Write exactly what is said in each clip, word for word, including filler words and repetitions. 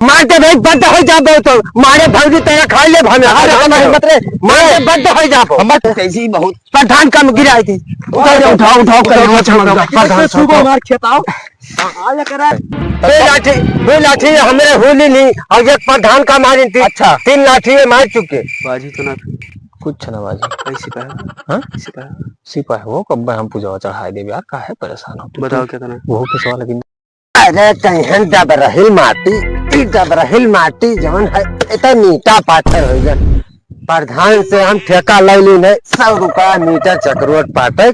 मार दे भाई, बंद हो जाबो तो। मारे भौजी तेरा खा ले भाई। अरे, अरे, हम अरे, मत रे। मार दे, बंद हो जाबो। हम मत। कैसी बहुत। प्रधान का गिराई थी। उठाओ, उठाओ, उठाओ, उठाओ, उठाओ, उठाओ, प्रधान, सुबह उठाओ। मार खेताओ। आ ले करा। दो लाठी, दो लाठी हमरे होली नहीं, और एक प्रधान का मारी थी। अच्छा। तीन लाठी ये मार चुके। बाजी तो ना। कुछ ना बाजी। भाई सिपाही। हाँ? सिपाही। सिपाही हो, कब हम पूजा चढ़ाए देबे यार, काहे परेशान हो तू? बताओ क्या करना है? वो किस वाला की अरे कहीं दब रहिल माटी, ई दब रहिल माटी जौन है, इतना मीठा पाथर हो गया। प्रधान से हम ठेका ले लीन है, सौ रुपया मीटर चकरोट पाटे।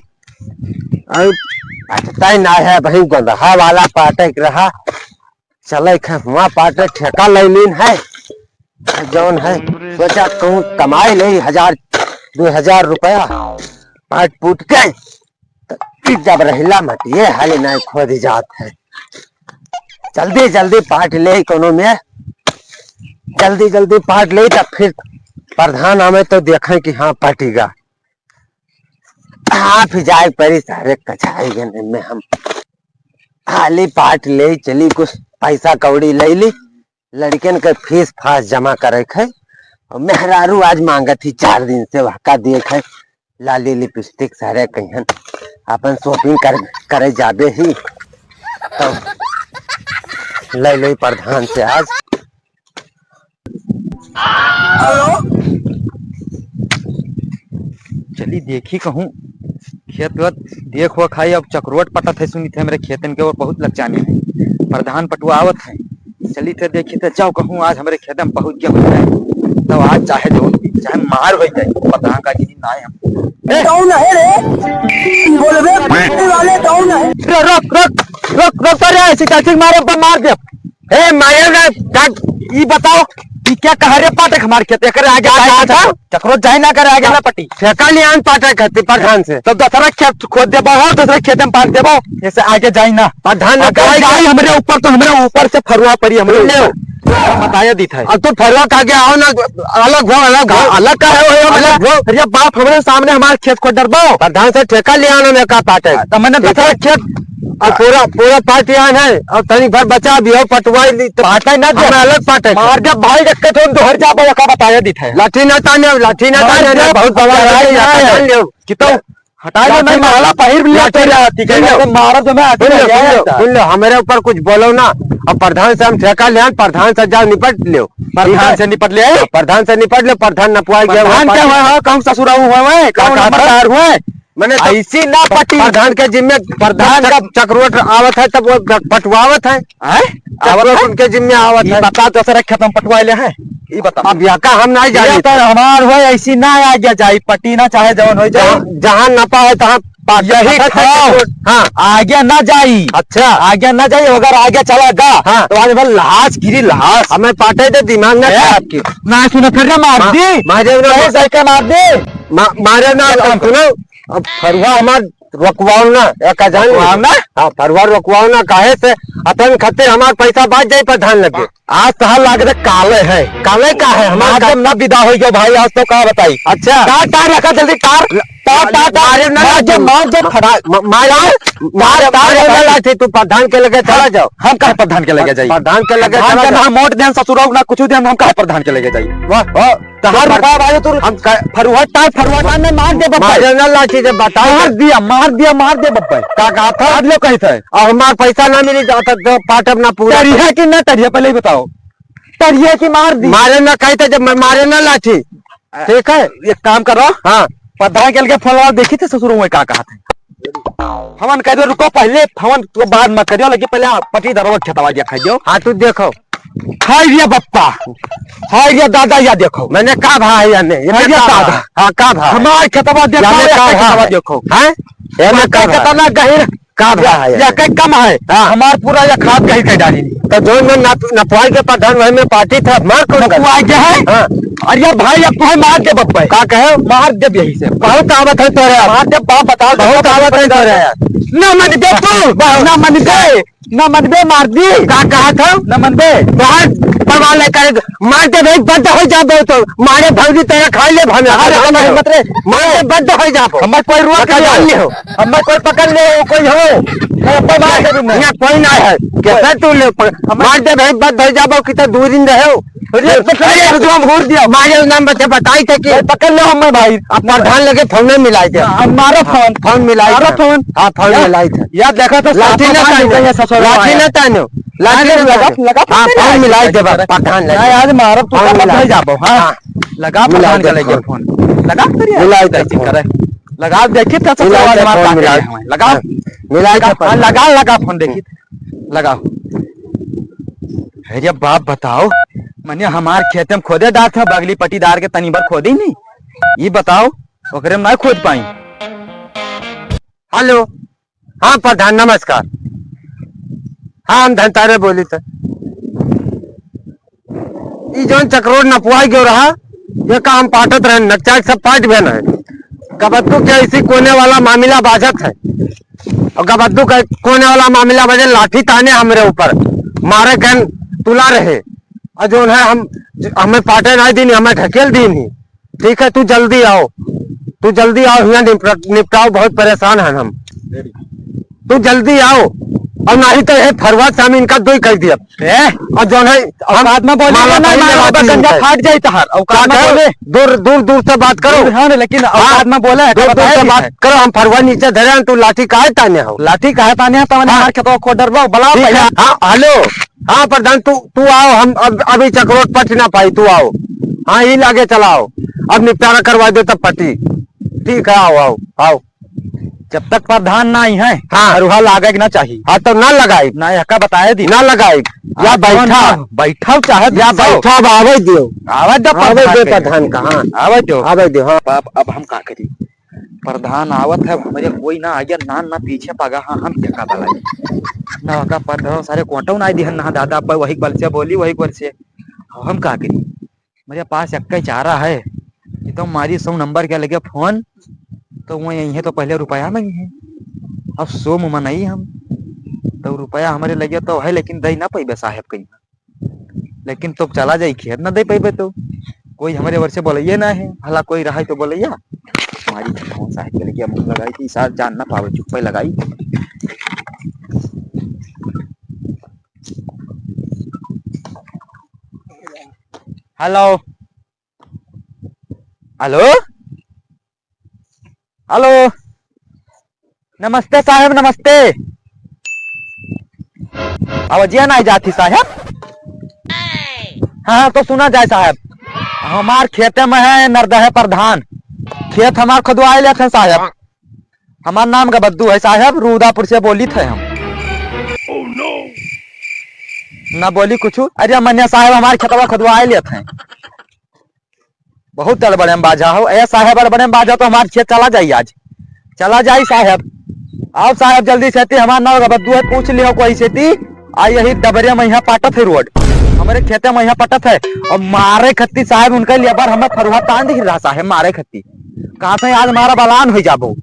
और पटता ही ना है, वही गोंदहा वाला पाटे के रहा। चले खे हुआ पाटे ठेका ले लीन है। जौन है, सोचा कहूँ कमाए ले हजार, दो हजार रुपया, पाट पुट के, त ई दब रहिला मटिए हाली नाहीं खोद जात है। जल्दी, जल्दी पाट ले कोनो में, जल्दी, जल्दी पाट ले, तब फिर प्रधान आवे तो देखे कि हाँ, पटिगा। आप ही जाए परी सारे कचाई गने में हम हाली पाट ले चली, कुछ पैसा कौड़ी ले ली। लड़कन के फीस फास जमा करे के है। और मेहरारू आज मांगत ही चार दिन से, वहका दिए के है। लाली लिपस्टिक सारे कहियन अपन shopping कर, करे जाबे ही। तो ले लो प्रधान से आज। चली देखी कहूँ खेत वेत देख हुआ खाई, अब चकरोट पटत है, सुनी थे हमरे खेतन के और बहुत लचानी है, प्रधान पटुआ आवत है। चली थे देखी थे, जाओ कहूँ आज हमरे खेत में पहुँच गया हो जाए, तब आज चाहे जो भी, चाहे मार हो जाए, प्रधान का गिरी ना आए हम। ए! कौन है रे? बोल बे, पट्टी वाले कौन है? रो-, रोक, रोक, रोक, रोक तो रे, ऐसी चाची मारे पर मार दे। ए, मारे ना, काट। ई बताओ, ई क्या कहा रे पाटक हमार खेत, एकरे आगे का जाए कहा ना था? चकरो जाए ना करे आगे ना पट्टी। ठेका लियान पाटक खातिर प्रधान से। तब दूसरा खेत खोद देबो हो, दूसरे खेत में पाट देबो, ऐसे आगे जाए ना। प्रधान ने आगे कहा जाए कि हमरे ऊपर तो हमरे ऊपर से फरुआ पड़ी हमरे सुन ले। ऊपर। बताया दी था। अब तू फरुआ खा के आओ ना, अलग हो, अलग हो। अलग का है, वो अलग अलग हो। अरे बाप, हमरे सामने हमार खेत खोद डरबो। प्रधान से ठेका लियान में का पाटक। तो मैंने दूसरा खेत अब पूरा, पूरा पाट यहाँ है, अब तनी भर बचा भी हो, पटवाई ली तो पाटे ना दे। हमें अलग पाटे। मार दे भाई, देख के तुम दोहर जा, बाबा का बताया दी था। लाठी ना ताने, लाठी ना मार ताने, दे, बहुत बवाल है, लड़ाई यहाँ ना है। जान लियो। कि तो हटा दे, लाठी नहीं ना, माला पहिर भी लाठी तेरे ना, हाथी के, सुन लो, तो मारो तो मैं आके सुन लो, ले आया सुन लो, था। सुन लो, हमारे ऊपर कुछ बोलो ना। अब प्रधान से हम ठेका ले आन, प्रधान से जाओ निपट लियो। प्रधान से निपट ले। प्रधान से निपट लियो, प्रधान नपवाई गया, प्रधान क्या हुआ है? कौन ससुरा हुआ है? क्या कौन कहा था? नंबरदार हुआ है? मैंने तो ऐसी ना पटी। प्रधान के जिम्मे प्रधान चक-, का चकरोट आवत है, तब वो पटवावत है। हैं? चकरोट आवत है? उनके जिम्मे आवत ये है। बता, दूसरा खेत में पटवाए ले हैं? ये बता। अब यहाँ का हम नहीं ये जाने। तो हमार हो, ऐसी ना आ गया जाई, पटी ना चाहे जवन हो जाए। जहाँ, जहाँ नपा है, तहाँ पाट यही आता है खाओ। चकरोट। हाँ। आगे ना जाई। अच्छा। आगे ना जाई, अगर आगे चला गा, हाँ। तो आज भाई लाश गिरी, लाश। हमें पाटे दे, दिमाग ना ए? खराब की। ना सुना फिर रे, मार मा-, दी। मारे ना कहीं मा-, सही के मार दी। मा-, मारे ना, एक काम अब सुनो, अब फरुआ हमार रोकवाओ ना, एक जान रोकवाओ ना? हाँ, फरुआ रोकवाओ ना, काहे से अपन खातिर हमार पैसा बाज जाई प्रधान लगे। आज तहार लाग रहे काले है। काले का है? हमार मार का जब ना विदा होई गयो भाई, आज तो का बताई? अच्छा। तार, तार रखा जल्दी, तार, तार, तार, तार। मारे ना मार जब, मार जब खड़ा। म-, मारे, तार, मारे, तार, मारे तार ना रखा। लाठी, तू प्रधान के लगे चला जाओ। हम काहे प्रधान के लगे जाई? प्रधान के लगे प्रधान चला के जाओ। ना मोट देन ससुराल ना कुछ देन, हम काहे प्रधान के लगे जाई? वाह, वाह। तहार तो रुपया भाई, तू हम का-, फरुहट टाइप, फरुहट टाइप में मार दे बप्पा। मारे ना लाठी से बताओ। मार दिया, मार दिया, मार दे बप्पा। का कहा था? मार लो कहीं से। अब हमार पैसा ना मिली, जब तक तो पाटब ना पूरा। टरिया कि ना टरिया, पहले ही बताओ। टरिया कि मार दी? मारे ना कहीं से, जब मैं मारे ना लाठी। ठीक है? एक काम करो। हाँ। प्रधान के लगे फोन लगाओ, देखी थे ससुर में का कहा थे। हमन कह दो, रुको पहले, हमन तो बाद में करियो, लेकिन पहले आप पट्टीदारवा के खेतवा दिया खाई दियो। हाँ, तू देखो। हाय रे बप्पा, हाय रे दादा, या देखो। मैंने का भा है या नहीं? ये हाय रे का भा? दादा। हाँ, का भा है? हमार खेतवा देखो, या में या का भा खेतवा है? देखो। हैं? ये में का भा है? कितना गहिर का भा है या या में? कहीं कम है? हाँ। हमार पूरा या खाद गहिर के डाली। तो जोन में नप-, नपवाई के प्रधान वही में पार्टी था, मार कौन कर? नपवाई के है? हाँ। अरे यार भाई, अब तुम्हें मार दे बप्पा। का कहे? मार दे यही से। बहुत आवत है तोरे यार। मार दे बाप, बताओ बहुत आवत है तोरे यार। ना मन दे तू, ना मन दे। ना मनबे मार दी। का कहा था? ना मनबे। तोहार परवा आ, ले करे, मार दे भाई, बंद हो जाबो तो, मारे भौजी तेरा खा ले, भाई, अरे, अरे, अरे, मत रे। मार दे, बंद हो जाबो। हमर कोई रोक नहीं हो। नहीं हो। हमर कोई पकड़ ले, कोई हो। मैं ऊपर मार दे दूँ मैं। यहाँ कोई ना है। कैसे तू ले, प-, हमर मार दे भाई, बंद हो जाबो, कितना दूर दिन रहे हो। अरे, अरे, पकड़ ले। अरे, तू हम घूर दिया। मारे नाम बच्चे बताई थे कि भाई, पकड़ ले हमें भाई। अब प्रधान लगे फोन नहीं मिलाई थे। हाँ, अब मारो फोन। फोन मिलाई मारो थे। फोन। हाँ, फोन या, मिलाई थे। या देखा तो लाठी साफ ना मार तानो। निकल गया ससुर लाठी वाला। ना तानो। लाठी अरे, ना लगा, तानो। लगा, हाँ, पकड़ फोन ले। मिलाई दे बा, प्रधान लगे। नहीं, आज मारब तू फोन का मिलाई बधाई दे। जाबो, हाँ। हाँ। लगा मिलाई प्रधान दे का लगे फोन। फोन। लगा करिए। मिलाई दे कैसे फोन। करे? लगा देखिए तो मिलाई ससुर दे वाले मार फोन, काटे मिलाई। हैं, लगा। हाँ, मिलाई दे लगा, फोन। हाँ, लगा, लगा फोन देखिए। लगाओ। अरे बाप बताओ, मने हमार खेते में खोदे डार था, बगली पटीदार के तनी भर खोदी नहीं। ये बताओ, ओकरे में नहीं खोद पाई। हेलो, हाँ प्रधान, नमस्कार। हाँ, हम धनतारे बोली थे। ई जौन चकरोट नपवाई गयो रहा, ये का हम पाटत रहे, नकचाक सब पाट भेन है। गबद्दू के ऐसी कोने वाला मामला बाजत है, और गबद्दू के कोने वाला मामला बजे लाठी ताने हमरे ऊपर, मारे कहन तुला रहे, और जौन है हम, हमें पाटे नहीं दीनी, हमें ढकेल दीनी। ठीक है, तू जल्दी आओ, तू जल्दी आओ, हियाँ निपट-, निपटाओ, बहुत परेशान हैं हम। तू जल्दी आओ, और नहीं तो ये फरवा से हम इनका दुई कर दिया। ए? और जौन है, हम औकात में बोले माला ना, पहले मारा लाठी बकंजा नहीं है। फाट जाए तहार, औकात में क्या बोले। दूर, दूर, दूर से बात करो। दूर, हाँ, लेकिन हाँ, औकात में बोले, दूर, दूर बताया से नहीं बात है। करो, हम फरवा नीचे धरे हैं, तू लाठी काहे ताने हो? लाठी काहे ताने हो, तमने हाँ। मार के तो खोद डरबो, बुलाओ ठीक पहले। है, हाँ, हेलो, हाँ प्रधान, तू, तू आओ, हम अब, अभी चकरोट पट ना पाई, तू आओ। हाँ, ही लागे चलाओ, अब निपटारा करवा दे तब पटी। ठीक है, आओ, आओ, आओ। जब तक प्रधान ना आई है, हाँ। फरुहा लागे के ना चाहिए। हाँ, तो ना लगाई। ना, यहका बताए दी। ना लगाई। या हाँ, बैठा। कौन ना? बैठा चाहे या दूसरा। बैठा, अब आवे दियो। आवे दो आवे प्रधान दे के। प्रधान का, हाँ। आवे दो। आवे दो, हाँ। अब, अब हम का करी? प्रधान आवत है, हमरे कोई ना आगे, ना, ना पीछे पागा, हाँ, हम क्या का बलाई? ना का प्रधान सारे कोटो ना दिहन, ना दादा पर वही बल से बोली, वही बल से। अब हम का करी? मेरे पास एक ही चारा है कि तो मारी सौ नंबर के लगे फोन, तो वो यही है तो पहले रुपया मांगी है। अब सौ में नहीं हम, तो रुपया हमारे लगे तो है, लेकिन दे ना पैबे साहेब कहीं। लेकिन तो चला जाई खेत ना दे पैबे तो। कोई हमारे ओर से बोलैया ना है, भला कोई रहा तो बोलैया। मारी कौन साहेब के लगे मुंह लगाई थी, साथ जान ना पावे, चुप्पे लगाई। हेलो। हेलो, हेलो, नमस्ते साहेब, नमस्ते। आवाजिया नाई जाती साहेब। हाँ, हाँ, तो सुना जाए साहेब, हमार खेते में है नरदहे प्रधान, खेत हमार खुदवाए लेत हैं साहेब। हमार नाम गबद्दू है साहेब, रूदापुर से बोलित है हम। ना बोली कुछ। अरे मन्या साहेब, हमार खेतवा खुदवाए लेत हैं। बहुत अड़बड़े में बाझा हो। ए साहेब, अड़बड़े में बाझा तो हमार खेत चला जाई आज। चला जाई साहेब। आओ साहेब, जल्दी से ती, हमार नाव गबद्दू है, पूछ लियो कोई से ती। आ यही डबरे में यहाँ पाटत है रोड, हमरे खेते में यहाँ पटत है। और मारे खत्ती साहेब, उनका लेबर हमें फरुहा तान दिख रहा साहेब, मारे खत्ती। कहाँ से आज मारा बलान हो जाबो।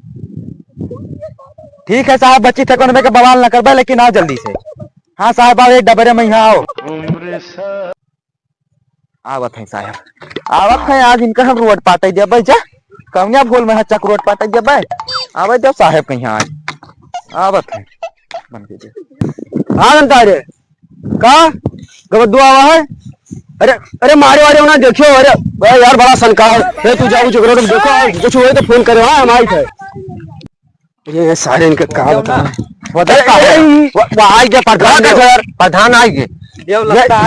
ठीक है साहेब, बच्ची थे कोन में के बवाल न करबे, लेकिन आओ जल्दी से। हाँ साहेब, आओ एक डबरे में यहाँ आओ। आवत है साहेब, आवत है, आज इनका हम रोड पाटे देबे जा। कौनिया भूल में है चक रोड पाटे देबे। आवे देव साहेब कहीं आज। आवत है। बन के दे। हाँ, बनता रे। का? गबद्दू आवा है? अरे, अरे, मारे वारे होना देखियो, अरे, अरे यार, बड़ा सनका है। ए, तू जाओ, चक रोड में देखो, कुछ हुए तो फोन करो, हाँ, हम आई थे। ये सारे इनके का बता। वो देख का है? वो, वो आ गया प्रधान का घर। प्रधान आ गए। ये,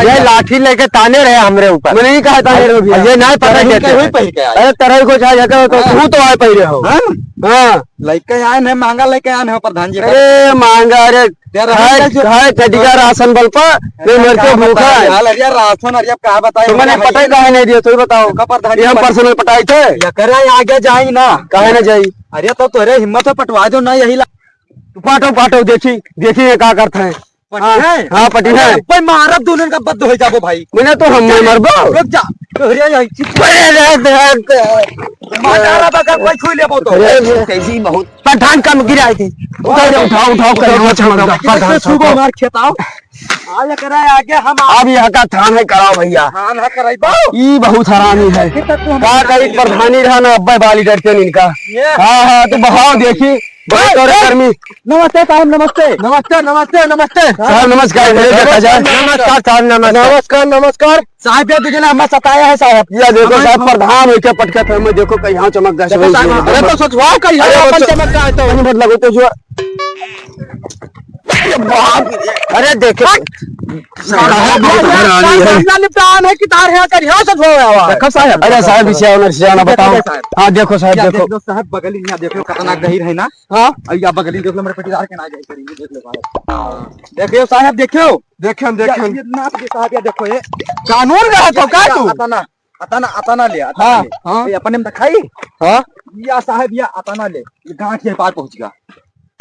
ये लाठी लेके ताने रहे हमरे ऊपर। मैंने नहीं कहा ताने रहे भैया। ये नहीं पकड़ लेते हैं। अरे तरह को चाहे जाता हो तो हाँ। तू तो आए पहले हो। हाँ? हाँ। लइके आए हैं, महंगा लइके आए हैं प्रधान जी। अरे महंगा, अरे तेरा खाए, है जो खाए कटिका राशन बल पर, मैं मर के भूखा है। हाल अरे राशन, अरे अब कहा बताए, तो मैंने पटाई काहे नहीं दिया, तू ही बताओ। का प्रधान ये हम जी पर्सनल पटाई थे। या करे आगे जाई ना। काहे ना जाई? अरे तो तोरे हिम्मत हो, पटवा दो ना यही ला। तू पाटो, पाटो, देखी, देखी ये का करता है। पटी हाँ, है? हाँ, पटी अरे है। अब भाई मारब दोनों का बद हो जाबो भाई। मैंने तो हम नहीं मरबो। रुक जा। तोहरे यहाँ की अरे रे, रे, रे। मार डाला बा, कोई छू लेबो तो। अरे, कैसी बहुत। प्रधान कम गिराए थे। उठाओ, उठाओ, उठाओ, उठाओ, उठाओ, उठाओ, उठाओ, उठाओ, उठाओ, उठाओ। सुबह मार खेताओ। आले करे आगे हम अब यहाँ का थान है, कराओ भैया। थान है, कराई बाबू। ई बहुत हरामी है। का करी, प्रधानी रहा ना, अब्बे बाली डरते नहीं इनका। ये। हाँ, हाँ, तो बहाव देखी। बहुत ए, और ए, गर्मी। नमस्ते साहब, नमस्ते। नमस्ते, नमस्ते, नमस्ते। साहब, नमस्कार, मेरे देखा जाए। नमस्कार, साहब, नमस्कार। नमस्कार, नमस्कार। साहब, ये दो जने हमें सताया है, साहब। या देखो, हमारे साहब, प्रधान होके पटकत है, मैं देखो, कहीं यहाँ चमक गया, देखो, साहब, अरे, तो सोचवाओ, कहीं यहाँ अरे, अपन बच्चों, चमक गया है, तो। कहीं मत लगो, तो जो, अरे, बाप रे। अरे, देखो। हट। साहब, बहुत हरामी है। सामने निपटान है कि तार है, कर यहाँ से धोया हुआ है। देखो, साहब। अरे, साहब, इसे आओ ना, इसे आओ ना, देखो, बताओ। साहब। हाँ, देखो, साहब, या देखो। देख लो, साहब, बगल ही यहाँ देखो, खतरनाक गहिर है ना। हाँ। और या बगल ही देख लो, मेरे पटीदार के ना जाए करेंगे, देख लो, साहब। देखियो, साहब, देखियो। देखें, या, देखें। ये नाप दे, साहब, या देखो, ये। कानून रहा तो का या, तू? अतना। अतना, अतना ले, अतना हाँ, ले। हाँ। ये अपने में दिखाई? हाँ। या साहब, या अतना ले। ये गांठ के पार पहुंच गया।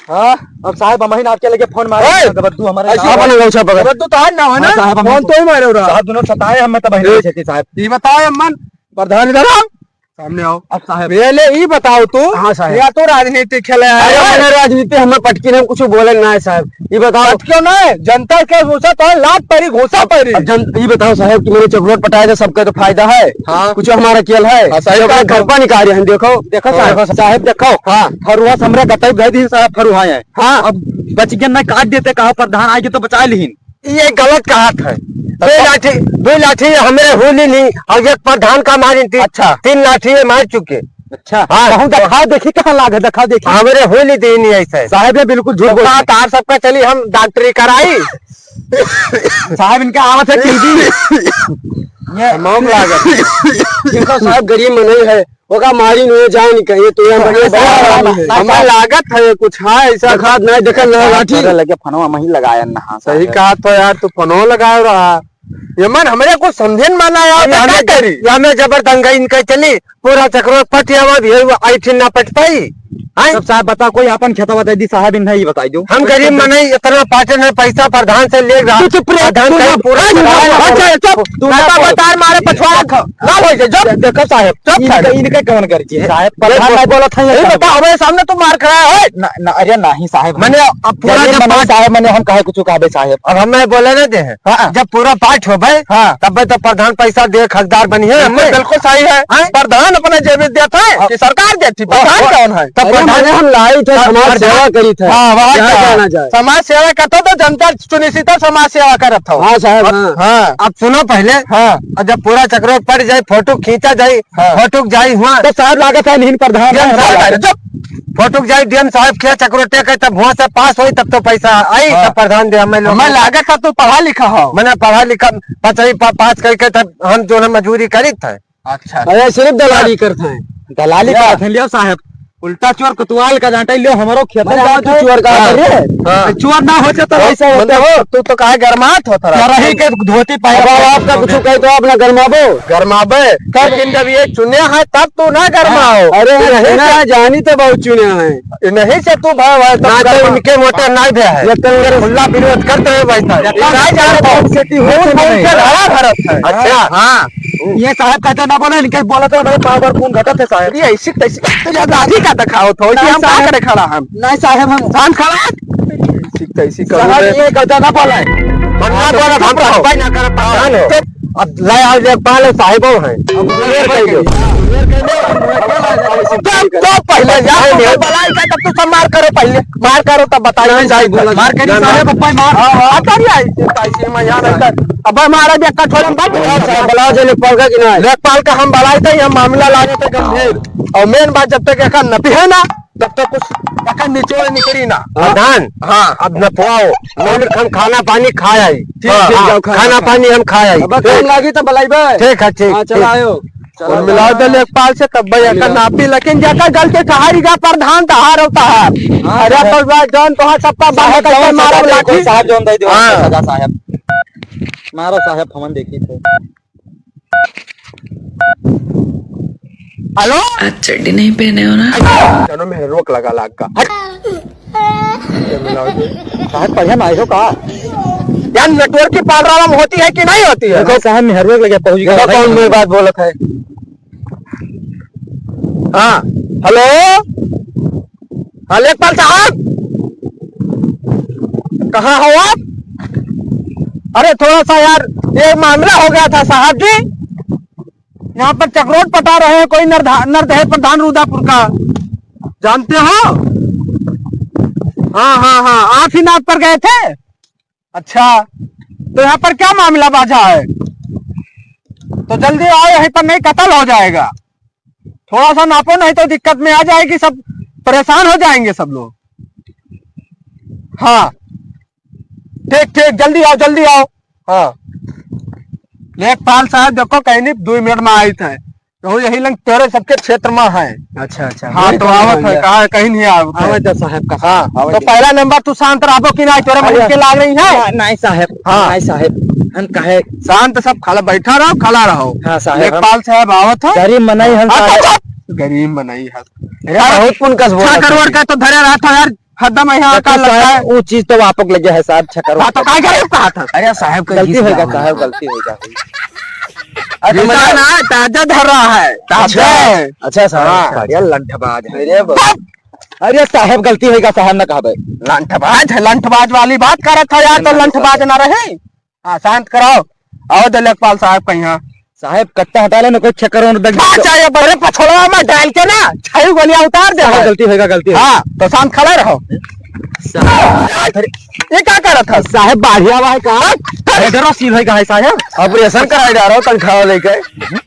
हाँ। अब साहब, हम ही ना आपके लगे फोन मारे, ओए! गबद्दू हमारे ऐसे साहब, अपन गौछा पकड़। गबद्दू तो आज ना हो ना? हाँ, साहब, हम फोन तो ही मारे हो रहा। साहब, दोनों सताए हम, मैं तो बहन ए, से थी, साहब। ये बताओ, अम्मन, प्रधान इधर आओ। सामने आओ। अब साहब। ये ले, ई बताओ तू। हाँ, साहब। या तो राजनीति खेले आए अरे, हो। मैंने राजनीति हमें पटकी नहीं, कुछ बोले ना है, साहब। ई बताओ। पटकियो ना है, जनता के घूसा तो है, लात परी, घूसा अब, परी। अब जन-, ई बताओ, साहब, कि मैंने चकरोट पटाया था, सबका तो फायदा है। हाँ। कुछ हमारा खेल है। हाँ, साहब, जो अपने देखो। घर पर निकाले हैं, देखो। देखो, साहब, देखो, साहब, देखो। हाँ। फरुहा से हमरा गताई भेज दी, साहब, फरुहा है। हाँ। अब बच गया ना, काट देते, कहा प्रधान आएगी तो बचा लिहिन। ये गलत कहत है। दो लाठी, दो लाठी हमरे होली नहीं और एक प्रधान का मारी थी। अच्छा। तीन लाठी ये मार चुके। अच्छा। हाँ। कहूँ दिखाओ, देखी कहाँ लाग है, दिखाओ, देखी। हमरे होली दे नहीं ऐसे। साहब, ये बिल्कुल झूठ तो बोल रहे हैं। तार सबका चली हम डॉक्टरी कराई। साहब, इनका आवत है टीबी। ये तमाम लागत है। इनका साहब गरीब मनई है। ओका मारी नहीं जाए नहीं कहीं, तो ये बढ़िया बात है। हमें लागत है कुछ, हाँ, ऐसा खाद नहीं, देखा ना, लाठी। लगे फनवा मही लगाया ना, हाँ, सही कहा तो यार, तू फनवा लगाए रहा। ये मन हमरे को समझे न माना यार, अरे तो हमें क्या करी? या में जबर दंगाई इनके चली, पूरा चकरो पट आवा भी है, वो आई ठिन ना पट पाई। हैं? सब साहब बता, कोई अपन खेतवा दे दी साहब, इन्हें ही बताई दो। हम गरीब मनई, इतना पाटन है, पैसा प्रधान से ले रहा। तू चुप रह, प्रधान तू का ना, पूरा तू ना, चला रहा। अच्छा, चुप, तू ना ना बोल। बतार मारे पछवाड़ा खा। ना हो जाए, जब देखो साहब, चुप इनका, साहब। इनका कौन कर जी? साहब, ये प्रधान बोल-, नहीं बोला था, ये ये साहब। बता, हमारे सामने तू मार खड़ा है। ना, ना, अरे नहीं साहब, हम मने अब पूरा जब जब मने पाँच साहब, मने हम कहे कुछ कहबे साहब। अब हम नहीं बोले ना दे हैं। हाँ। जब पूरा पाठ हो भाई, हाँ। तब तो प्रधान पैसा दे, हकदार बनी है बिल्कुल, हमें। बिल्कुल सही है। हाँ? प्रधान अपना जेब में देता है हाँ। कि सरकार देती, प्रधान हाँ। कौन है? तब अरे, प्रधान मने हम लाई थे, हाँ, समाज प्रधान सेवा करी थे। हाँ, वहाँ क्या क्या? कहना जाए? समाज सेवा करता तो जनता चुनिसी तो समाज सेवा करत हो। हाँ साहब, अब, हाँ। हाँ। अब सुनो पहले। हाँ। और जब पूरा चकरोट पड़ जाए, फोटो खींचा जाए, हाँ। फोटो जाए हुआ। तो साहब लागत है नहीं प्रधान ये है, साहब साहब। है, जब फोटो जाए डीएम साहब के चकरोटे के, तब हुआ से पास होई, तब तो पैसा आई, हाँ। तब प्रधान दे हमें लोग। हमें लागत है तू पढ़ा लिखा हो। मैंने पढ़ा लिखा, पाँच, पा-, पास करके तब हम जो है मजूरी करी थे। अच्छा। अरे सिर्फ दलाली करत हैं। दलाली या। करत हैं, लियो साहब। उल्टा चोर कोतवाल का जांटा लियो, हमरो खेत में मने जाके तू चोर का हाँ। कर रहे? हाँ। चोर ना होते तो हाँ, ऐसा होता मतलब हो। तू तो काहे गरमात हो थोड़ा? चरही के धोती पहन अब के आपका कुछ कहे तो आप ना गरमाबो। गरमाबे। तब लेकिन जब ये चुने हैं तब तू ना गरमाओ। अरे तू यही चुना से है, जानी तो बहुत चुने हैं। नहीं से तू भाव है, तब ना तो गरमा इनके मोटर ना भी है। ये तो मेरे मुल्ला विरोध करते हैं भाई साहब। ये तो ना जा रहा बहुत खेती हो झूठ बोल के नहीं। लड़ा भरत है। अच्छा। हाँ। ये साहब कहते ना बोले, इनके बोला तो भाई पावर कौन घटत है साहब। ये ऐसी तैसी, तो ये दाढ़ी का दिखाओ तो, ये नहीं हम का साहब। करे खड़ा हम? नहीं साहब, हम धान खड़ा। ऐसी तैसी साहब, करो रे। ये गलत ना बोला है। हम ना बोला, हम तो भाई ना करब, हाँ। जानो। अब ले आओ, लेखपाल साहिबो हैं। अब क्लियर कर दो। तब, तब पहले जाओ, नहीं, नहीं। बलाई का, तब तो सब मार करो पहले। मार करो, तब बताइए। नहीं, साहब, बोला मार करी, जाना। साहब, अब भाई मार। हाँ, हाँ। अब करिए, ऐसे, ऐसे में यहाँ रहकर। अब हमारा भी एक कठोर में बात। हाँ, साहब, बुलाओ जे लेखपाल का कि नहीं? लेखपाल का हम बुलाए थे, हम मामला लागे थे गंभीर। और मेन बात, जब तक एक नपी है ना, तब तक कुछ एकर निचोड़ निकली ना। हाँ। प्रधान, हाँ। अब नपवाओ, मौलिक हम खाना पानी खाए आई। ठीक, हाँ, ठीक, हाँ, जाओ, खाना खाना खाओ। पानी हम खाए आई। अब काम लागी तो बुलाइबे। ठीक है, ठीक, हाँ, चला ठीक। आयो। चला, कुल मिलाओ चला। तो लेखपाल से तब भाई एकर मिलाओ। नापी, लेकिन जेकर गलती ठहरी गा प्रधान तहार होता है। हाँ, अरे हाँ। तो भाई जौन तोहार सबका साहब बाहर जौन करके मारो सजा दे, लाठी। साहब जौन दे दो, हाँ। सजा साहब। मारो साहब, हमन देखी थे। हेलो? आज चड्डी नहीं पहने हो ना? चलो, मैं रोक लगा लाग का। हट। साहब, पढ़े ना आए हो का? यार, network की problem होती है कि नहीं होती है? देखो साहब, मेहरुआ के लगे पहुंच गया। देखो, कौन मेरी बात बोलत है? हाँ, hello, हाँ, लेखपाल साहब, कहाँ हो आप? अरे, थोड़ा सा यार, ये मामला हो गया था साहब जी। यहाँ पर चकरोट पटा रहे हैं कोई नरधा-, नरदहे प्रधान रूदापुर का, जानते हो? हाँ, हाँ, हाँ, आप ही नाप पर गए थे। अच्छा, तो यहाँ पर क्या मामला बाझा है? तो जल्दी आओ, यहीं पर नहीं कत्ल हो जाएगा। थोड़ा सा नापो, नहीं तो दिक्कत में आ जाएगी, सब परेशान हो जाएंगे सब लोग। हाँ, ठीक, ठीक, जल्दी आओ, जल्दी आओ। हाँ, लेखपाल साहब, देखो, कहीं नहीं, दुई मिनट में आइत है। तो यही लंग तोरे सबके क्षेत्र में है। अच्छा, अच्छा। हाँ, तो आवत है, कहाँ है, कहीं नहीं आवत है। आवत है साहब का। हाँ, आवत तो है। पहला नंबर तू शांत रहबो कि नहीं, तोरे मन के लाग रही है? ना, नहीं साहब, हाँ। नहीं साहब, हम कहे शांत, सब खड़ा, बैठा रहो, खड़ा रहो। हाँ साहब, हम लेखपाल साहब आवत है। गरीब मनई हम हाँ, तो साहब। चुप! गरीब मनई है। अरे, बहुत पुन कस बोला छह करोड़ तू। का तो धरे रहा था यार, हरदम यहाँ देखो का लगता साहब, है। वो चीज तो आपक लगे है साहब, छह करोड़ हाँ, तो का। का करे कहा था? अरे साहब, का गलती होगा साहब, गलती होगा। अरे, जूता मजा ना, ताजा धर रहा है, ताजा। अच्छा, अच्छा साहब, हाँ। अच्छा, अच्छा। अरे लंठबाज है रे बाबा। अरे साहब, गलती होगा साहब, ना कहबे। लंठबाज है, लंठबाज वाली बात करत है यार, तो लंठबाज लंठबाज ना रहे। हाँ, शांत कराओ। आओ दे लेखपाल साहब कहीं। साहब, कट्टा हटा लेना, कोई छह करोड़ तक बात चाहिए, बड़े पछोड़वा में डाल के ना, छह गोलियां उतार दे साहब, भाई। गलती होगा, गलती होगा। हाँ, तो शांत खड़ा रहो। साहब, ये क्या कर रहा था? साहब, बाढ़िया हुआ है का? अरे, जरा सील है का है साहब? Operation कराए जा रहा हो, तनख्वाह लेके।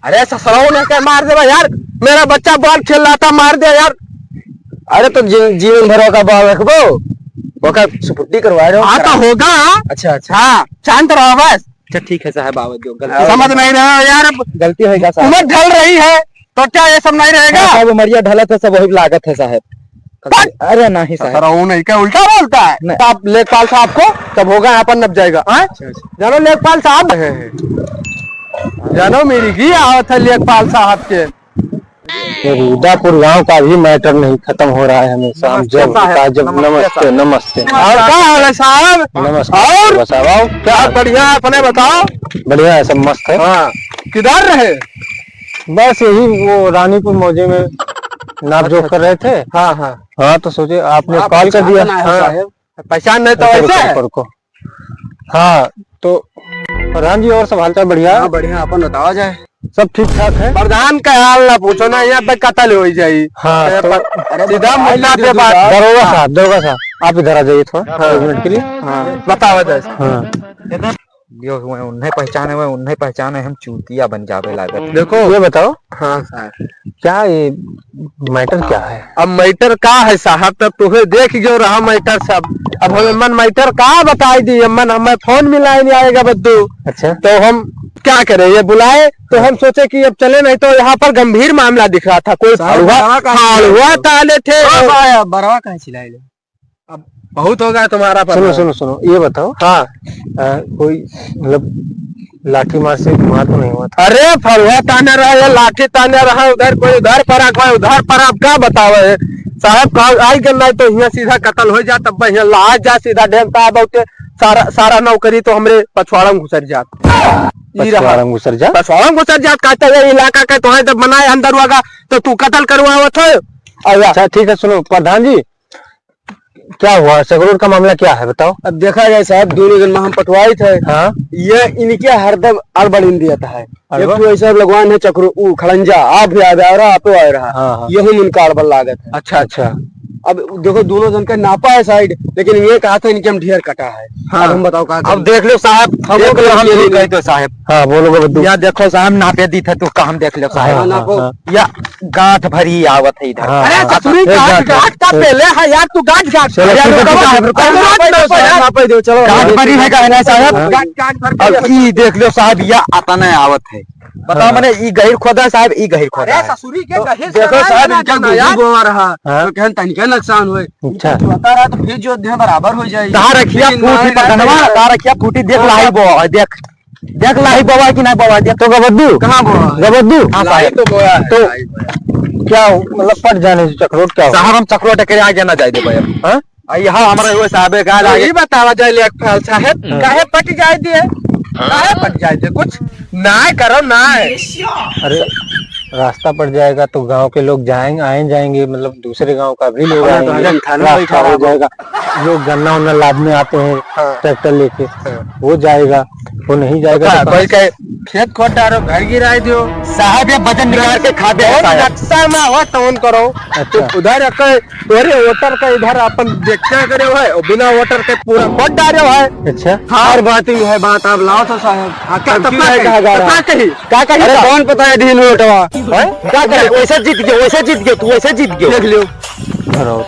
अरे, ससुराल ने क्या मार देवा यार? मेरा बच्चा ball खेल रहा था, मार दिया यार। अरे, तो जी-, जीवन भर का ball रखबो, ओका सुपुट्टी करवा रहे हो? हाँ, तो होगा। अच्छा, अच्छा। हाँ, शांत रहो बस। अच्छा, ठीक है साहब, आवे दो, गलती हाँ। समझ नहीं रहे हो यार, अब गलती होएगा साहब। उम्र ढल रही है, तो क्या ये सब नहीं रहेगा? हाँ, सब उमरिया ढलत है, सब वही लागत है साहब। बस। अरे नहीं साहब। ससुरा वो नहीं, क्या उल्टा बोलता है? नहीं। आप लेखपाल साहब को तब होगा, यहाँ पर नप जाएगा, हाँ? अच्छा, अच्छा। जानो लेखपाल साहब है, जानो मेरी की आवत है लेखपाल साहब के। ये रूदापुर गांव का भी matter नहीं खत्म हो रहा है हमेशा। हम नमस्ते जब साहब, होता है, जब नमस्ते नमस्ते, साहब। नमस्ते। और का हाल है साहब? नमस्ते और? साहब, और क्या? आप बढ़िया, अपने बताओ। बढ़िया है, सब मस्त है। हाँ, किधर रहे? बस यही वो रानीपुर मौजे में नाप जोख अच्छा, कर रहे थे। हाँ, हाँ। हाँ, तो सोचे आपने आप call कर दिया। पहचान ना है हाँ। साहब। पहचान नहीं तो रुको, ऐसे रुको, है। रुको, रुको। हाँ, तो प्रधान जी, और सब हालचाल बढ़िया? हाँ, बढ़िया, अपन बतावा जाए। सब ठीक ठाक है? प्रधान का हाल ना पूछो ना, यहाँ पे कत्ल हो जाई। हाँ, ए, तो पर-, अरे, सीधा बताइए मुद्दा पे दीदी बात। साहब। दरोगा हाँ। साहब, दरोगा साहब, आप इधर आ जाइए थोड़ा, हाँ। एक मिनट के लिए। हाँ, बतावा जाए। हाँ। जो हुए, उन्हें पहचाने हुए, उन्हें पहचाने, हम चूतिया बन जावे लागत। देखो। ये बताओ। हाँ, सर। क्या ये matter क्या है? अब matter का है साहब, तब तुम्हें देख जो रहा matter सब। अब हमें मन matter का बताई दी, मन हमें phone मिलाए नहीं आएगा बद्दू। अच्छा। तो हम क्या करें, ये बुलाए तो हम सोचे कि अब चले, नहीं तो यहाँ पर गंभीर मामला दिख रहा था। कोई साहब, फड़ुआ, बड़वा कहाँ फाड़ुआ ताले थे ओ और भाई, अब बड़वा कहाँ चिल्लाए ले? अब बहुत हो गया तुम्हारा सुनो, पता। सुनो, सुनो, ये बताओ। हाँ। अ, कोई मतलब लाठी मार से मार तो नहीं हुआ था? अरे, फड़ुआ ताने रहा, ये लाठी ताने रहा, उधर कोई उधर पर आ, कोई उधर पर, आप का बतावे? साहब, का आई के नहीं तो यहाँ सीधा कत्ल हो जात, तब यहाँ लाज जा सीधा डेंग का बहुते सारा, सारा नौकरी तो हमरे पछवाड़ा में घुसर जात। ई रहा। पछवाड़ा में घुसर जात? पछवाड़ा में घुसर जात, कहते ये इलाका का तो है, जब बनाए अंदर हुआ का, तो तू कत्ल करवावत हो। और या अच्छा, ठीक है, सुनो प्रधान जी, क्या हुआ? चकरोट का मामला क्या है, बताओ। अब देखा जाए साहब, दोनों जन में हम पटवाई थे। हाँ। ये इनके हरदम अड़बड़ इन दिया था। अरे एक वाह। तो ऐसा लगवान है चकरो, ऊ खड़ंजा, आप भी आ रहा, आप आ रहा। हाँ, हाँ। यही इनका अड़बड़ लागत है। अच्छा, अच्छा। अब देखो, दोनों जन का नापा है side, लेकिन ये कहा था इनके हम ढेर कटा है। हाँ। अब हम बताओ का अब करें? देख लो साहब, हम देख लोग लो, हम के नहीं लिए कहते साहब। हाँ, बोलो, बोलो, दो। या देखो साहब, नापे दी थे तो का हम देख लो साहब। हाँ, हाँ, नापो। हाँ। या गांठ भरी आवत है इधर। हाँ, अरे हाँ। ससुरी, एक गांठ, गांठ। गांठ का पहले है यार, तू गांठ, गांठ। चलो, अरे ठीक है, रुको, ठीक है, रुको, रुको, रुको, रुको, रुको, रुको, रुको, रुको। गांठ भरी है का है ना साहब? हाँ। गांठ, गांठ भर के अब ई देख लो साहब, या अतने आवत है। बताओ हाँ। मने, ई गहिर खोदा साहब, ई गहिर खोदा अरे है। ससुरी के तो गहिर देखो साहब, इनका गोभी बोआ रहा, हाँ। तो कहन तनिका नुकसान होए। अच्छा। बता रहा तो फिर जो देह बराबर हो जाए। कहाँ रखिया लेकिन फूटी मारे पकड़वा, जाते हैं। कहाँ रखिया फूटी, देख हाँ। लाही बोआ, देख। देख लाही बोआ कि ना बोआ, देख। तो गबद्दू? कहाँ बोआ? गबद्दू? हाँ, लाही साहब। तो बोआ है, तो लाही बोआ है। क्या हो? मतलब पट जाने से चकरोट क्या हो? साहब, हम चकरोट के आगे ना जाए दे भाई अब। हाँ? आ, यहाँ हमारे हुए साहबे का तो आगे। ये बतावा जाए लेखपाल साहब, हाँ। काहे पट जाए दिए? काहे पट जाए दिए? कुछ ना करो ना। अरे, रास्ता पड़ जाएगा तो गांव के लोग जाएंगे, आए जाएंगे, मतलब दूसरे गांव का भी लोग हाँ, तो आएंगे, हजम खाना रास्ता बैठा हो रहा। जाएगा। लोग गन्ना उन्ना लादने आते हैं हाँ। ट्रैक्टर लेके, हाँ। वो जाएगा, वो नहीं जाएगा तो तो कहाँ? कोई कहे खेत खोद डारो, घर गिराए दियो। साहब, ये वजन निकाल के खा दे कौन साहब। नक्शा में हो तो उन करो। अच्छा। तो उधर एक तोरे वोटर का इधर अपन देखते करे है, और बिना वोटर के पूरा खोद डारे है। अच्छा। हाँ। हर बात ही है, बात आप लाओ तो साहब। हाँ, क्या, तब तब क्या क्या कही? कहा जा तब रहा क्या है? कही? क्या कही अरे, था? कौन पता है दिन वोटवा? हैं? क्या कही? वैसे जीत गयो, वैसे जीत गयो, तू वैसे जीत गयो। देख लियो। धरो।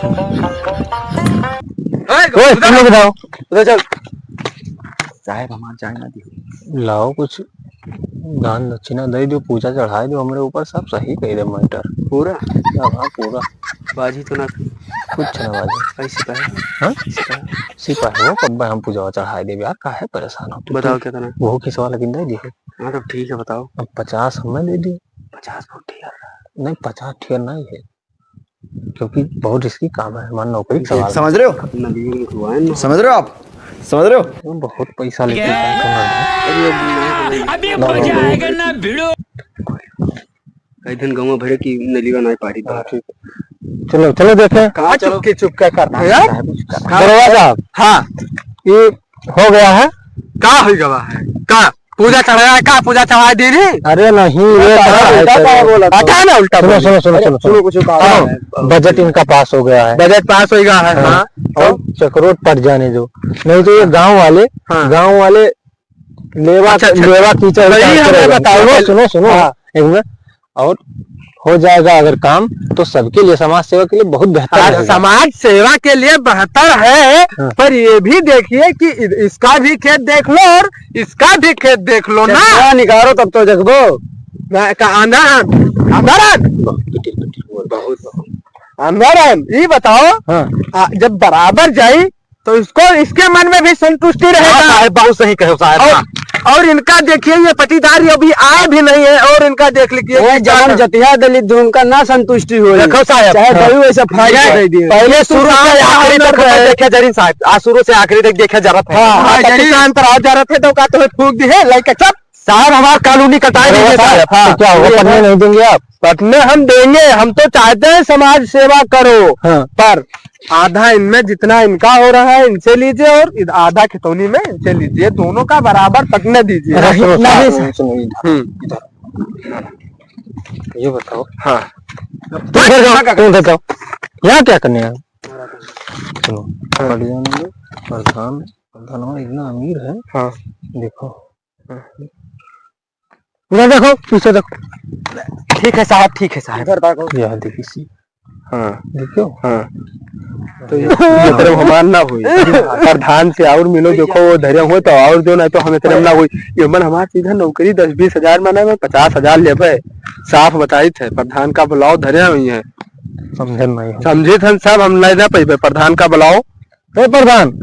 ओए, ओए, उधर तुम लोग बताओ। उधर चल। साहब, हमार जाए ना दियो। लाओ, कुछ दान दक्षिणा दे दो, पूजा चढ़ाए दो हमरे ऊपर, सब सही कह दे मैटर। पूरा? हाँ, हाँ, पूरा। बाजी तो ना थी। कुछ ना बाजी। कैसे कहे? हाँ? कैसे कहे? सिपाही हो, कब हम पूजा चढ़ाए देबे यार, काहे परेशान हो तू? बताओ कितना? वो किस वाला किन दे दिए? हाँ, तो ठीक है, बताओ। अब पचास हमें दे दिए। पचास बहुत ठेर है। नहीं, पचास ठेर नहीं है। क्योंकि बहुत रिस्की काम है, हमारी नौकरी का सवाल है। समझ रहे हो? नदियों में हुआ है ना। समझ रहे हो आप? समझ रहे हो? वो बहुत पैसा लेके काम करना है। अरे, अब नहीं, अभी नहीं, मजा नहीं, आएगा नहीं। ना भिड़ो। कई दिन गाँव भरे की नलिया नहीं पारी हाँ, ठीक है। चलो, चलो देखें। कहाँ हाँ, चलो? चुपके चुपके करना है यार। साहब, कुछ करना है। हाँ। दरोगा साहब, हाँ। ये हो गया है? का हो गया है? का? पूजा चढ़ाया, का पूजा चढ़ाई दी रे? अरे नहीं, ये उल्टा कहाँ है उल्टा तेरे? कहाँ बोला तू? बता ना उल्टा सुनो, बोली। सुनो, सुनो, अरे सुनो, सुनो, सुनो। कुछ कहा सुनो, है? बजट इनका पास हो गया है। बजट पास हो गया है, हाँ। हाँ। और तो? चकरोट पट जाने दो, नहीं तो ये गांव वाले, हाँ। गांव वाले लेवा, अच्छा, अच्छा, लेवा अच्छा। कीचड़ तो ये उतारते हमें रहेंगे। बताओ सुनो, पहले। सुनो, सुनो। हाँ। एक मिनट। और हो जाएगा अगर काम, तो सबके लिए, समाज सेवा के लिए बहुत बेहतर हाँ, रहेगा। समाज सेवा के लिए बेहतर है, हाँ। पर ये भी देखिए कि इ-, इसका भी खेत देख लो और इसका भी खेत देख लो ना। चश्मा निकालो तब तो देखबो। ना, का अंधार आन, अंधार आन। बहुत, बहुत। अंधार आन, ये बताओ, हाँ। आ, जब बराबर जाई तो इसको, इसके मन में भी संतुष्टि रहेगा। हाँ, साहब, बहुत सही कहे हो, साहब, और, हाँ। और इनका देखिए, ये पटीदार अभी आए भी नहीं है, और इनका देख लीजिए, वो जवन जतिया दलित जो उनका ना संतुष्टि हो रही। देखो साहब, चाहे हाँ। दही वैसे फाड़ ये के दे दिए। पहले शुरू से आखिरी तक देखे जरीन साहब, आज शुरू से आखिरी तक देखे जरत है। हाँ, हाँ, हाँ, जरीन। जरीन अंतर आ जरत है, तो का तुम्हें फूंक दी है, लाइक, चुप। साहब, हमार कॉलोनी कटाई अरे दीजिए साहब, साहब। हाँ, तो क्या होगा? ये पटने नहीं देंगे आप? पटने हम देंगे, हम तो चाहते हैं समाज सेवा करो, हाँ। पर आधा इनमें जितना इनका हो रहा है, इनसे लीजिए और इध-, आधा खितौनी में इनसे लीजिए, दोनों का बराबर पटने दीजिए। अरे, सुनो, नहीं, सुनो, सर। सुनो, इधर, हम्म। इधर। ये बताओ। हाँ। तुम उधर जाओ, तुम उधर जाओ। यहाँ क्या करने आए? सुनो, हाँ। पट जाने दो, प्रधान, प्रधान इतना अमीर है। हाँ। देखो। हाँ। उधर देखो, पीछे देखो। ठीक है साहब, ठीक है साहब। इधर देखो। यह देखिए सी। हाँ। देखो। हाँ। तो ये, ये तरफ हमार ना हुई। प्रधान से और मिलो, देखो वो धरे हुए तो और जो, नहीं तो हम इतने में ना हुई। ये मन हमार सीधा नौकरी दस बीस हजार माना में पचास हजार लेबे। साफ बताई थे, प्रधान का बुलाओ धरे हुई है। समझे नहीं हो। समझे थे साहब, हम नहीं ना पैबे, प्रधान का बुलाओ। ए प्रधान,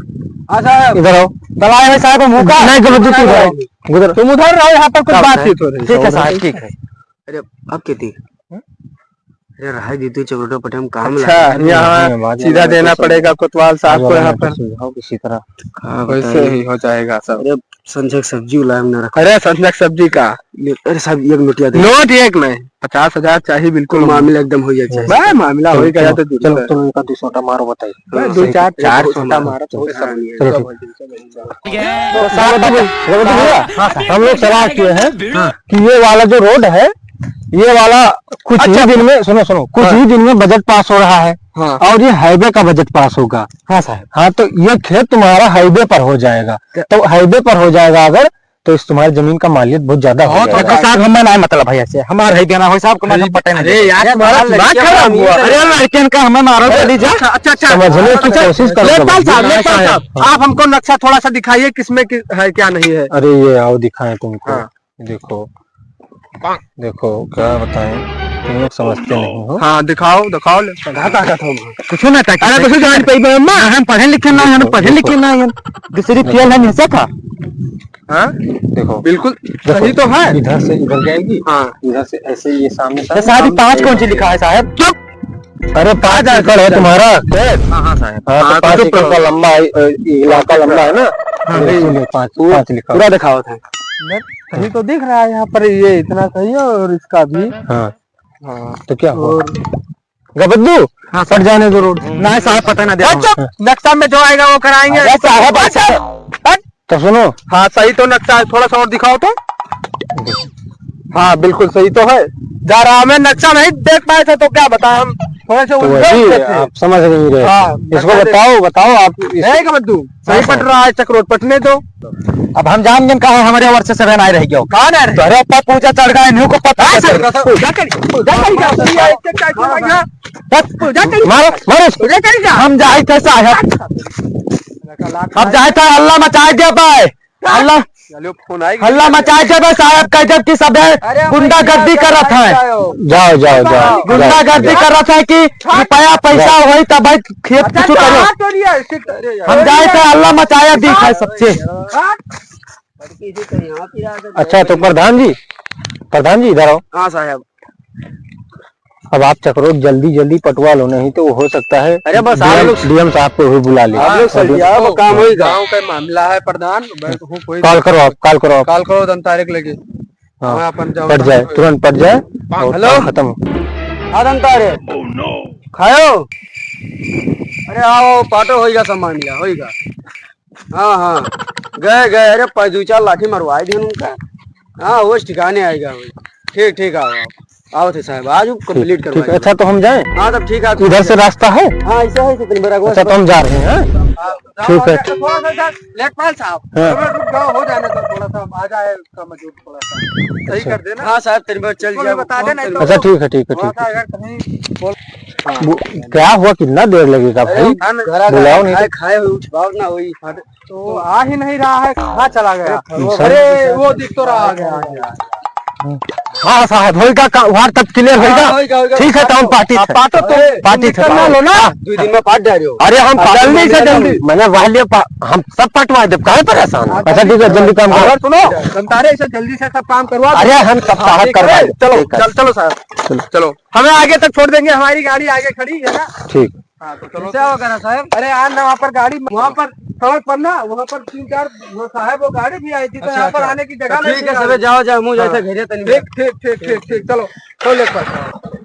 हाँ साहब। इधर आओ। बुलाए हैं साहब, हम हुका। नहीं, गुजर, तू इधर आओ। गुजर। तुम उधर रहो, यहाँ पर कुछ बातचीत हो रही है। ठीक है साहब, ठीक है। अरे, अब क्या थी? अरे, रहा दीदी, चकरोटा पटे हम काम अच्छा, लगा। यहाँ हाँ, हाँ, सीधा देना पड़ेगा कोतवाल साहब को यहाँ पर। सुझाव किसी तरह। हाँ, वैसे ही हो जाएगा सब। अरे, संजय सब्जी वाला हमने रखा। अरे, संजय सब्जी का? ये, अरे साहब, एक नोटिया दे। नोट एक नहीं, पचास हजार चाहिए बिल्कुल। तो मामला एकदम हो जाए, चाहिए। बस, मामला हो गया तो चलो, चलो, तुम इनका दो सौ टा मारो, बताइए। बस, दो चार, चार सौ टा मारो, तो हाँ, चलो, ठीक। तो साहब, भैया, हाँ, हम लोग सलाह किए हैं हाँ। कि ये वाला जो रोड है, ये वाला कुछ ही अच्छा। दिन में, सुनो, सुनो, कुछ हाँ। ही दिन में बजट पास हो रहा है हाँ। और ये हाईवे का बजट पास होगा। हाँ साहब। हाँ, तो ये खेत तुम्हारा हाईवे पर हो जाएगा। क्या? तो हाईवे पर हो जाएगा अगर, तो इस तुम्हारी जमीन का मालियत बहुत ज्यादा हो बहुत जाएगा। अच्छा साहब, हमें ना मतलब है ऐसे, हमार है देना हो साहब, कमाल हम पटे नहीं अरे देते। यार, तुम्हारा दिमाग खराब हुआ। अरे लड़कियन का हमें मारो, चली जा। अच्छा, अच्छा, अच्छा। समझने की कोशिश करो। लेखपाल साहब, लेखपाल साहब, हाँ। आप हमको नक्शा थोड़ा सा दिखाइए, किसमें कि-, है, क्या नहीं है। अरे ये आओ दिखाएं तुमको। हाँ। देखो, देखो, क्या बताएं, तुम लोग समझते नहीं हो। हाँ, दिखाओ, दिखाओ, ले। कहाँ, कहाँ, कहाँ था वहाँ? कुछ ना था, अरे, कुछ जान पाई बे, अम्मा। हम पढ़े लिखे ना, हम पढ़े लिखे ना, हम दूसरी फेल हम ऐसे था। हाँ? देखो, बिल्कुल देखो, सही तो है। इधर से इधर जाएगी, हाँ। इधर से ऐसे ये सामने, तो साहब, सामने पाँच कौन सी लिखा है, साहब? चुप। अरे, पाँच एकड़ है तुम्हारा खेत? हाँ, हाँ, साहब। हाँ, तो हाँ, पाँच तो एकड़ का लंबा है, अ, इलाका लंबा है ना? हाँ, तो इसीलिए पाँच, पू-, पाँच लिखा। पूरा दिखावत है। नहीं, सही तो दिख रहा है यहाँ पर, ये इतना सही है और इसका भी। हाँ। हाँ। तो क्या हुआ? और गबद्दू, हाँ, सर। पट जाने दो रोड। नहीं साहब, पता ना दे रहा हूँ। चुप! नक्शा में जो आएगा वो कराएंगे। अरे साहब, अच्छा। हट! तो सुनो। हाँ, सही तो नक्शा है, थोड़ा सा और दिखाओ तो। हाँ, बिल्कुल सही तो है। जा रहा, मैं नक्शा नहीं देख पाए थे तो क्या बताएं हम, थोड़े से तो उलझे वही, हुए थे। आप समझ नहीं रहे। हाँ, इसको नक्शा देख बताओ, बताओ आप इस- नहीं, गबद्दू, सही हाँ, पट सर। रहा है, चक रोड पटने दो। अब हम जान गए कहाँ हमारे वर्ष से बहन आए रह गयो। कहाँ आए रहे? तोहरे ऊपर पूजा चढ़ गया, इन्हीं को पता हाँ, नहीं सर, चल रहा। पूजा करी, पूजा करी क्या? पूजा एक एक करके भैया। बस, पूजा करी। मारो, मारो इसको। पूजा करी क्या? हम जाए थे साहब। अब जाए थे, हल्ला मचाए दे पाए। हल्ला, चलो, फोन आएगा। हल्ला मचाए दे बस साहब, कह दे कि सब है अरे, गुंडागर्दी करत है। जाओ, जाओ, जाओ, जाओ, गुंडागर्दी जाओ। करत है कि रुपया पैसा जाओ। होई तब भाई खेत अच्छा, कुछ करो। हाँ, तो लिया, इसी तरह यार। हम जाए थे, हल्ला मचाया दी है सबसे। हाँ। अच्छा, तो प्रधान जी, प्रधान जी, इधर आओ। हाँ, साहब। अब आप चकरोट जल्दी, जल्दी पटवा लो, नहीं तो हो सकता है अरे, बस आप डीएम, लोग डीएम साहब को भी बुला ले। आप लोग और समझिए, डीएम अब काम होई, गाँव का मामला है, प्रधान, मैं तो हूँ, कोई कॉल करो आप, कॉल करो आप। कॉल करो, दंतारे के लगे। हाँ, हमें अपन जाओ, पट जाए, तुरंत पट जाए और हेलो? काम खत्म हो। हाँ, दंतारे। खायो? अरे आओ, पाटो होइगा, सामान लिया, होइगा। हाँ, हाँ, गए, गए। अरे, प-, दो चार लाठी मरवाए दिहन उनका। हाँ, होश ठिकाने आएगा भाई। ठीक, ठीक, आओ, आओ। आओ थे साहब, आज वो ठीक, complete ठीक, करवाएंगे। अच्छा, तो हम जाएं? हाँ, तब ठीक है, आप इधर से रास्ता है? हाँ, ऐसा है, इतनी बड़ा अच्छा, तो हम जा रहे हैं, हाँ? आप जाओ, ठीक है। आगे थोड़ा सा इधर, लेखपाल साहब, हाँ। थोड़ा रुक जाओ, हो जाने दो, थोड़ा सा आ जाए उसका मजदूर, थोड़ा सा सही अच्छा। कर देना। हाँ साहब, तनी बार चल उसको भी जाओ, बता फोन देना, तनी अच्छा, बार। ठीक है, ठीक है, थोड़ा ठीक सा है। अगर कहीं बोल वो क्या हुआ, कितना देर लगेगा अरे, भाई? खाना बुलाओ नहीं खाए, तो। खाए हुए उठवाओ ना वही। तो आ ही नहीं रहा है, कहाँ चला गया? अरे, अरे, वो दिख तो रहा, आ गया, आ गया। हाँ साहब, होइगा का, वार तब clear होइगा। हाँ, होइगा, होइगा। ठीक है, तो हम पार्टी आप थे। पाटो तो पार्टी थे। निकल ना लो ना। हाँ। दो दिन में पाट जा रहे हो। अरे, हम आप पार्टी जल्दी से जल्दी। मैंने वह लिए पा-, हम सब पटवा देब, काहे परेशान हो? अच्छा, ठीक है, जल्दी काम करो। अगर सुनो, संतारे, ऐसे जल्दी से सब काम करवा दो। अरे, हम सब हाँ, साहब ठीक है, करवा देब। चलो, ठीक है। चल, चलो साहब, चलो। चलो। हमें आगे तक छोड़ देंगे, हमारी गाड़ी आगे खड़ी है ना। ठीक। हाँ, तो चलो। कैसे होगा ना साहब? अरे यार ना, वहाँ पर गाड़ी, वहाँ पर सड़क पर ना, वहाँ पर तीन चार वो साहब, वो गाड़ी भी आई थी, तो अच्छा, यहाँ पर अच्छा। आने की जगह तो नहीं ठीक है, थी। सबे जाओ, जाओ, मुँह जैसे हाँ। घरे तनी ठीक, ठीक, ठीक, ठीक, ठीक, चलो, चलो लेकर।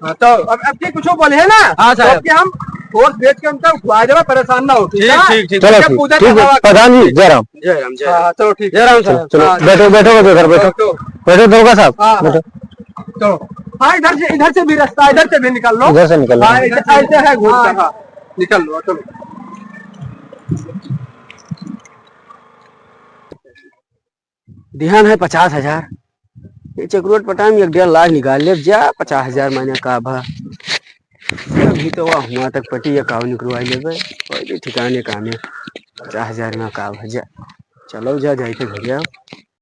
हाँ, तो अब, अब की कुछ बोले है ना, हाँ, तो साहब। अब की हम force भेज के उनका उठवा देबा, परेशान ना हो, ठीक ठीक, है? ठीक, ठीक। चलो, जब ठीक, पूजा ठीक है, करवा के प्रधान जी, जय राम। जय राम, जय हाँ, राम। चलो, ठीक। जय राम, चलो, साहब। चलो, हाँ, बैठो, बैठो, बैठो, इधर बैठो। बैठो। बैठो, दुर्गा साहब, हाँ, बैठो। हाँ। चलो। हाँ, इधर से, इधर से भी रास्ता, इधर से भी निकल लो। इधर से निकल लो। हाँ, इधर, ऐसे है घूम के, हाँ। निकल लो, चलो। दिहन है पचास हजार। ये चकरोट पटाम एक डेढ़ लाख निकाल ले जा, पचास हजार माने का भा। अभी तो वह हुआ तक पटी या काव निकलवाई लेबे, कोई भी ठिकाने काम है। पचास हजार में का भा जा। चलो जा, जाई के घर जाओ।